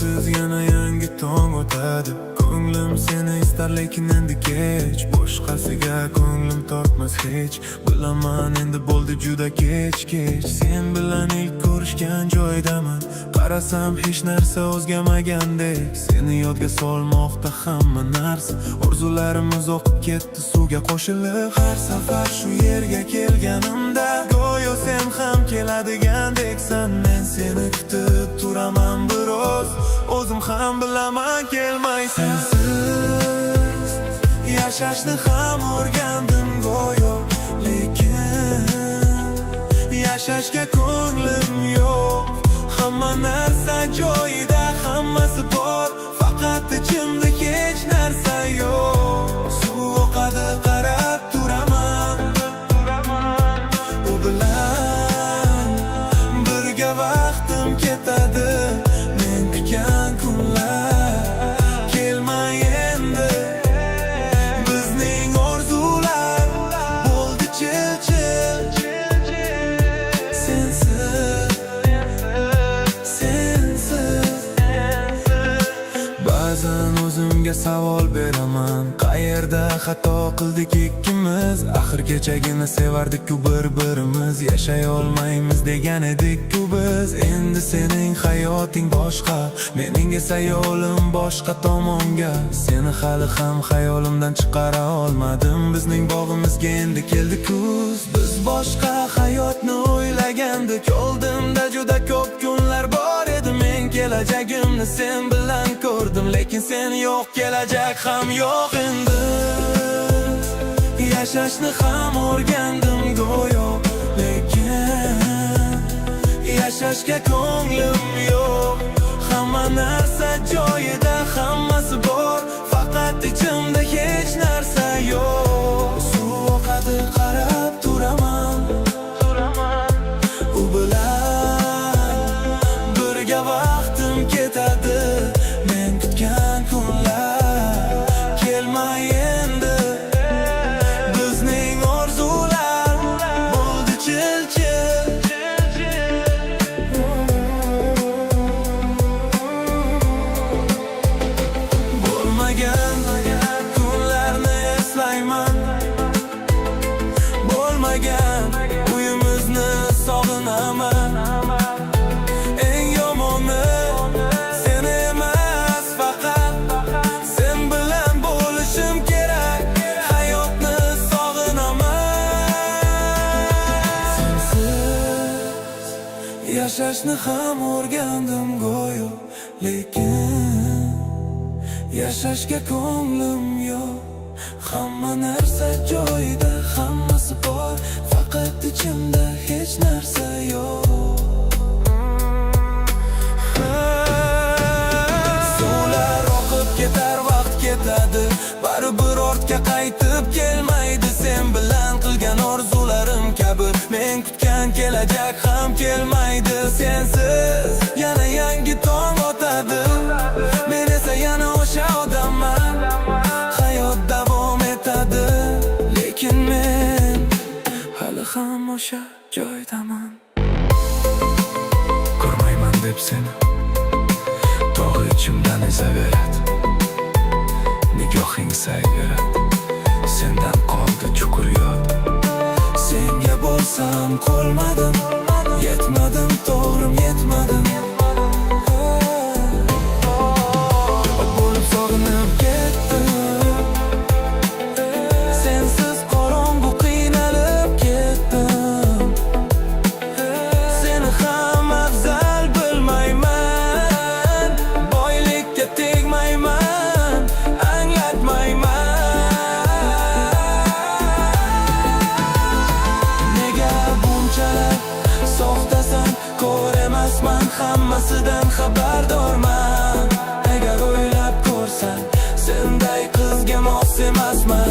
Sensiz yana yangi tong otadi. Ko'nglim seni istar, lekin endi kech. Boshqasiga ko'nglim tortmas hech. Bilaman, endi bo'ldi juda kech, kech. Sen bilan ilk ko'rishgan joydaman. Qarasam, hech narsa o'zgarmagandek. Seni yodga solmoqda hamma narsa. Orzularimiz oqib ketdi suvga qo'shilib. Har safar shu yerga kelganimda go'yo sen ham keladigandeksan. Men seni kutib turaman biroz. O'zim ham bilaman, kelmaysan. Sensiz yashashni ham o'rgandim go'yo, lekin yashashga ko'nglim yo'q. Hamma narsa joyida, hammasi bor, faqat ichimda hech narsa yo'q. Suv oqadi, qarab turaman. U bilan birga vaqtim ketadi. Men kutgan kunlar kelmay endi. Bizning orzular bo'ldi chil-chil. Sensiz, sensiz. Ba'zan o'zimga savol beraman: qayerda xato qildik ikkimiz? Axir kechagina sevardik-ku bir-birimiz. Yashay olmaymiz degan edik-ku biz. Endi sening hayoting boshqa, mening esa yo'lim boshqa tomonga. Seni hali ham xayolimdan chiqara olmadim. Bizning bog'imizga endi keldi kuz. Biz boshqa hayotni o'ylagandik. Oldimda juda ko'p kunlar bor edi. Men kelajagimni sen bilan ko'rdim, lekin sen yo'q, kelajak ham yo'q endi. Yashashni ham o'rgandim go'yo, lekin yashashga ko'nglim yo'q. Hamma narsa joyida, hammasi bor, faqat ichimda hech narsa yo'q. Suv oqadi, qarab turaman. U bilan birga vaqtim ketadi. Men kutgan kunlar kelmay endi. Bizning orzular bo'ldi chil-chil. Bo'lmagan kunlarni eslayman. Bo'lmagan uyimizni sog'inaman. Eng yomoni, seni emas, faqat sen bilan bo'lishim kerak. Hayotni sog'inaman. Sensiz yashashni ham o'rgandim go'yo, lekin yashashga ko'nglim yo'q. Hamma narsa joyida, hammasi bor, faqat ichimda hech narsa yo'q. Suvlar oqib ketar, vaqt ketadi, baribir ortga qaytib kelmaydi. Sen bilan qilgan orzularim kabi men kutgan kelajak ham kelmaydi. Sensiz yana yangi tong otadi. Men esa yana o'sha odamman. Hayot davom etadi, lekin men hali ham o'sha joydaman. Ko'rmayman deb seni, tog'i ichimdan ezaveradi. Nigohing sayveradi. Sendan qoldi chuqur yod. Senga bo'lsam qolmadim. Yetmadim, to'g'rim, yetmadim. Ot bo'lib sog'inib ketdim. Sensiz qorong'u, qiynalib ketdim. Seni ham afzal bilmayman. Boylikka tegmayman, anglatmayman. Nega bunchalar soxtasan? Ko'r emasman, hammasidan xabardorman. Agar o'ylab ko'rsan, senday qizga mos emasman.